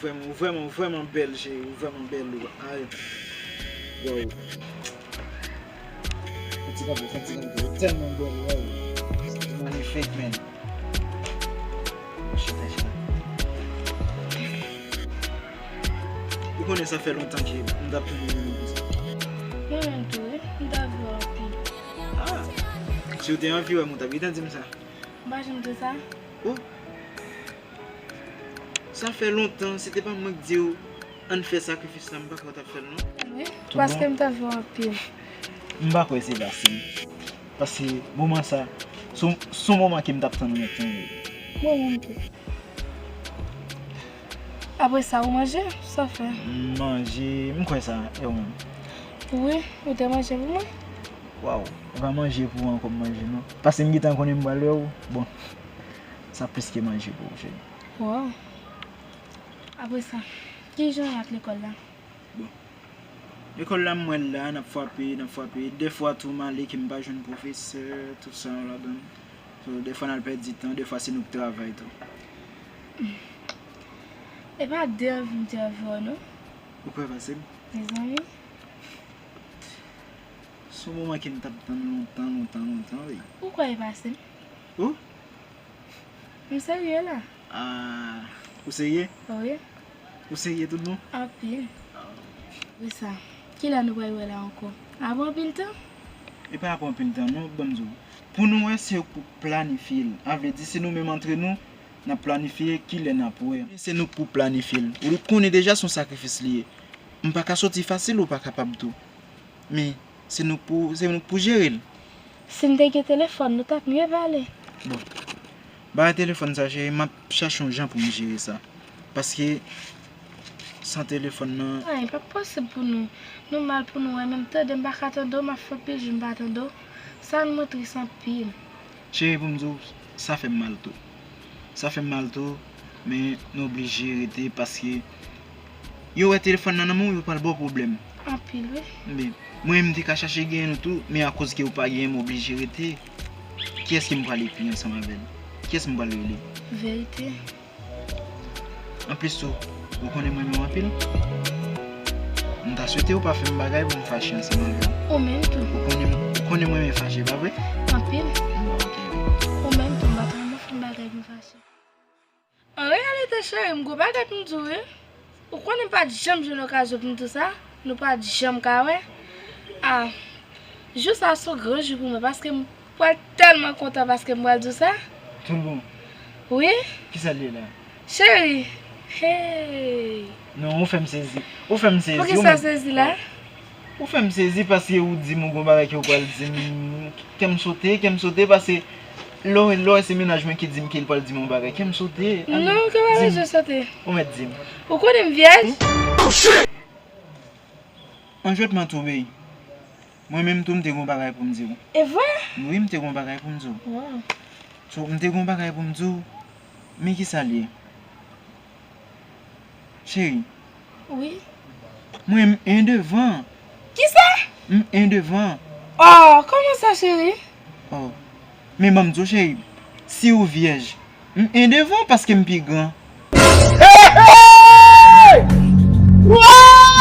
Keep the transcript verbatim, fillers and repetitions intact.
Vrèman, ou vrèman, ou vrèman bèl, cheri. Ou vrèman bèl, ou. Ay. Wow. Fè ti kanpe, fè ti kanpe. Ou tèlman bèl, wow. Ou manyifik, man. Chita, chita. Ou konnen sa fè lontan ke m t ap tann yon moun konsa. Mwen menm tou, wi. M ta vle w anpil. Ah! Si w te anvi wè m, ou t ap gentan di m sa. M pa janm di w sa. Oh! Sa fè lontan, si te pa mwen k di w, ann fè sakrifis la, m pa kwè w t ap fè l, non. Wi, paske m ta vle w anpil. M pa kwè se fasil. Paske moman sa, se yon, se yon moman ke m t ap tann lontan, wi. Mwen menm tou. Apre sa, ou manje? Sa w fè? M manje, m kwè sa, e ou menm? Wi, ou te manje pou mwen? Waw, ou pa manje pou ou ankò m manje, non. Paske m gentan konnen m pral wè w. Bon, sa plis ke manje pou ou, cheri. Waw. Apre sa, kijan y ak lekòl la? Bon. Lekòl la, m wè l la, n ap frape, n ap frape. Dèfwa tou, m ale ke m pa jwenn pwofesè, tout sa yo ladan l. So, dèfwa n al pèdi tan, dèfwa se nou k travay tou. E pa de anvi m te anvi w, non. Ou kwè pase m? Mezanmi. Se yon moman ke m t ap tann lontan, lontan, lontan, wi. Ou kwè e pase m? Ou? M serye la. Ah, ou serye? Wi. Ou serye tout bon? Anpil. Ah. Wi sa. Kilè nou pral wè la ankò? Apre anpil tan? E pa apre anpil tan, non, ban m di w. Pou nou wè, se pou planifye l. A vle di, se nou menm antre nou, n ap planifye kilè n ap wè. Se nou k pou planifye l. Ou konnen deja se yon sakrifis li ye. M pa ka soti fasil, ou pa kapab tou. Men, se nou k pou, se nou k pou jere l. Si n te gen telefòn, nou t ap mye pale. Bon. Bagay telefòn sa, cheri, m ap chache yon jan pou m jere sa. Paske, san telefòn nan. Ay, p ap posib pou nou. Nou mal pou nou, wè, menm tande m pa ka tande w, m ap fè anpil jou m pa tande w. Sa rann mwen tris anpil. Cheri, pou m di w, sa fè m mal tou. Sa fè m mal tou, men nou oblije rete paske yo wè telefòn nan nan men w, yo pral ba w pwoblèm. Anpil, wi. Men, mwen menm, m te ka chache genyen nou tou, men akoz ke ou pa genyen, m oblije rete. Kiyès ke m pral ekri ansanm avè l? Kiyès m pral rele? Verite. Anplis tou, ou konnen m renmen w anpil. M ta swete ou pa fè m bagay pou m fache ansanm avè w. Ou menm tou. Ou konnen, ou konnen m renmen fache, pa vre? Anpil. Bon, ok. Ou menm tou, m pa ta renmen w fè m bagay pou m fache. An reyalite, cheri, m gon bagay pou m di w, wi. Ou konnen m pa t janm jwenn okazyon pou m di w sa. Nou pa t janm ka wè. Ah, jou sa se yon gran jou pou mwen, paske m pral tèlman kontan paske m pral di w sa. Tout bon? Wi. Kisa l ye la? Cheri. Hey. Non, ou fè m sezi. Ou fè m sezi. Poukisa w sezi la? Ou fè m sezi paske ou di m ou gon bagay ke ou pral di m. Kè m sote, kè m sote paske lè w, lè w se mennaj mwen ki di m ke l pral di m yon bagay, kè m sote. Non, ke pa bezwen sote. Ou mèt di m. Ou konnen m vyèj? An jwèt m an tonbe. Mwen menm tou, m te gon bagay pou m di w. E vre? Wi, m te gon bagay pou m di w. Wow. So, m te gon bagay pou m di w. Men kisa l ye? Cheri. Wi. Mwen, m en devan. Kisa? M en devan. Oh, kòman sa, cheri? Oh. Men ban m di w, cheri, si ou vyèj, m en devan paske m pi gran. Hey! Hey! Wow!